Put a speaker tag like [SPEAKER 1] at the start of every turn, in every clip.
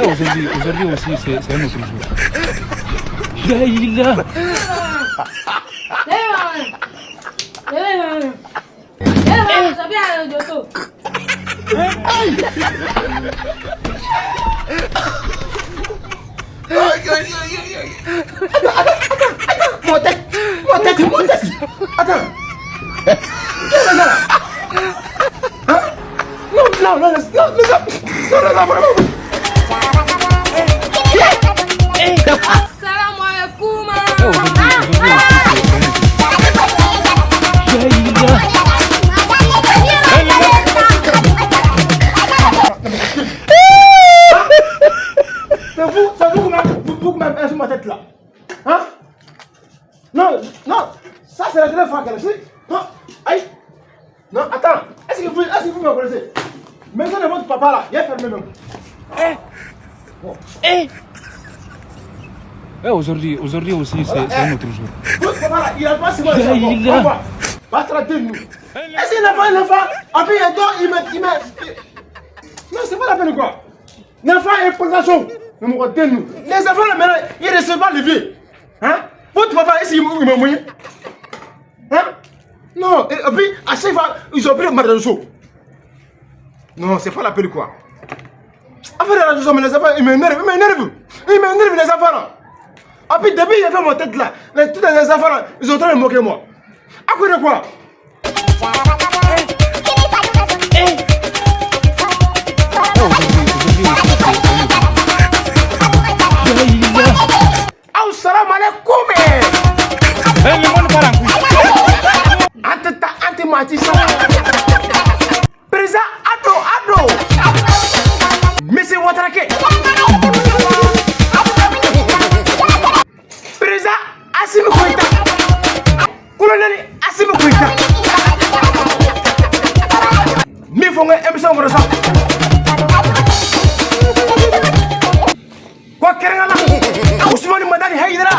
[SPEAKER 1] Aujourd'hui, aujourd'hui aussi, c'est un autre jour. La ilaha.
[SPEAKER 2] Mon tête, mon tête, mon tête. Attends. Qu'est-ce que c'est ça là? Hein? Non, non, non, non, non, non, non, non, non, non.
[SPEAKER 3] Assalamu alaikum.
[SPEAKER 1] Aujourd'hui, aujourd'hui aussi, c'est un autre jour. La ilaha.
[SPEAKER 2] C'est vous qui m'avez sur ma tête là. Hein? Non, non, ça c'est la dernière fois qu'elle est. Non, aïe. Non, attends, est-ce que vous me connaissez? Maison de votre papa là, il est fermé même.
[SPEAKER 1] Eh. Eh, aujourd'hui, aujourd'hui aussi, c'est un autre jour.
[SPEAKER 2] Votre papa là, il a pas souvent
[SPEAKER 1] La ilaha.
[SPEAKER 2] Va traiter nous. Est-ce qu'il a pas un enfant? Après, il dort, il met. Non, c'est pas la peine quoi. L'enfant est plantation. Les enfants là maintenant, ils ne reçoivent pas le vieux. Hein? Votre papa, est-ce qu'il m'a mouillé? Hein? Non, et puis à chaque fois, ils ont pris le mariage. Non, c'est pas la peine quoi. Affaire de la mais les enfants, ils m'énervent, ils m'énervent. Ils m'énervent les enfants là. Et puis depuis, il a fait ma tête là. Tous les enfants là, ils sont en train de moquer moi. À quoi de quoi?
[SPEAKER 1] Aujourd'hui, aujourd'hui aussi, c'est un autre jour. La ilaha.
[SPEAKER 2] Salam alaikum.
[SPEAKER 1] Eh, le monde part en couille.
[SPEAKER 2] Ante ta ante mati sa. Président Ado Ado. Monsieur Ouattara. Président Assimi Goïta. Colonel Assimi Goïta. Min fɔ n ka émission kɔnɔ sa. Ko kɛrɛnkɛrɛn la Ousmane Madani Haïdara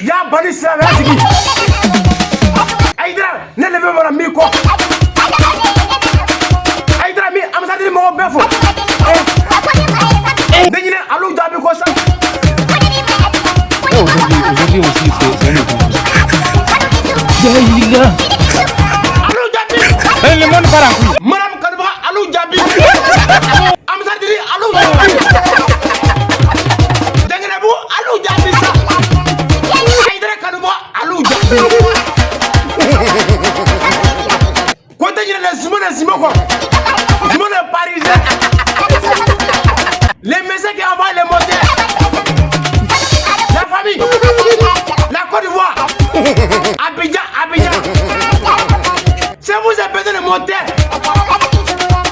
[SPEAKER 2] y'a bani silamɛya sigi. Haïdara ne de bɛ mara min kɔ. Haïdara min ambassadeur mɔgɔw bɛɛ fo. Ne ɲinɛ alu jaabi kɔ sa.
[SPEAKER 1] Aujourd'hui, aujourd'hui aussi, c'est un autre jour. La ilaha.
[SPEAKER 2] Alu jaabi.
[SPEAKER 1] Eh, le monde part en couille.
[SPEAKER 2] Madame Kanubaga alu jaabi. Ambassadeur alu jaabi. Dɛngɛnɛbugu alu jaabi sa. Haïdara Kanubaga alu jaabi. Ko tɛ ɲinɛ les jumeaux les jumeaux kɔ. Jumeaux les parisiens. Les messieurs qui envoient les moteurs. La famille. La Côte d'Ivoire. Abidjan, Abidjan. Si vous avez besoin de moteurs,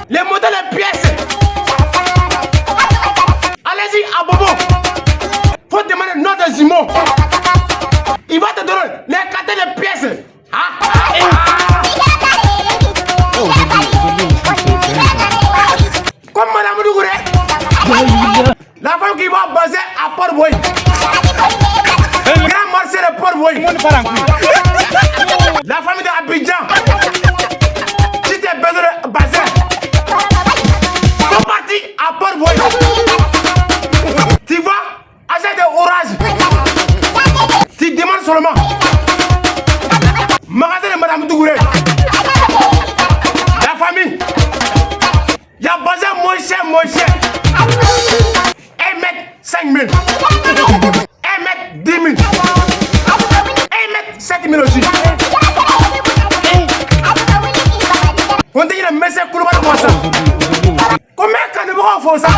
[SPEAKER 2] les moteurs, les pièces, allez-y à Bobo. Faut demander le nom des jumeaux. Il va te donner les cartes de pièces. Ah, ah, ah.
[SPEAKER 1] Aujourd'hui, aujourd'hui aussi, c'est un autre jour.
[SPEAKER 2] Comme Madame Dougouré,
[SPEAKER 1] La ilaha.
[SPEAKER 2] La femme qui va baser à Port-Bouët. Grand marché de Port-Bouët.
[SPEAKER 1] Le monde part en couille.
[SPEAKER 2] La famille d'Abidjan. Si tu as besoin de baser, faut partir à Port-Bouët. Tu vas acheter des orages. Tu demandes seulement. Magasin de Madame Dougouré. La famille. Il y a bazin moins cher, moins cher. 1 mètre 5 000. 1 mètre 10 000. 1 mètre 7 000 aussi. On dit que le monsieur Koulibaly comme ça.
[SPEAKER 1] Aujourd'hui, aujourd'hui aussi.
[SPEAKER 2] Combien de kanubagaw font ça?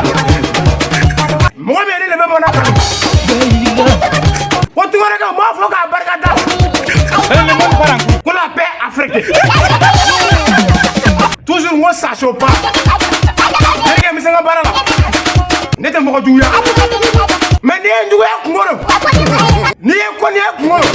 [SPEAKER 2] Mɔgɔ min ye ne de bɛ bɔ n'a kanu.
[SPEAKER 1] La ilaha.
[SPEAKER 2] Ko tungarakɛ n b'a fɔ k'a barika da.
[SPEAKER 1] Eh, le monde part en couille.
[SPEAKER 2] Ko la paix Afrique. Toujours n ko sacho pas. Terikɛ n bɛ se n ka baara la. Ne tɛ mɔgɔ juguya. Mais n'i ye n juguya kungo don. N'i ye ko n'i ye kungo don.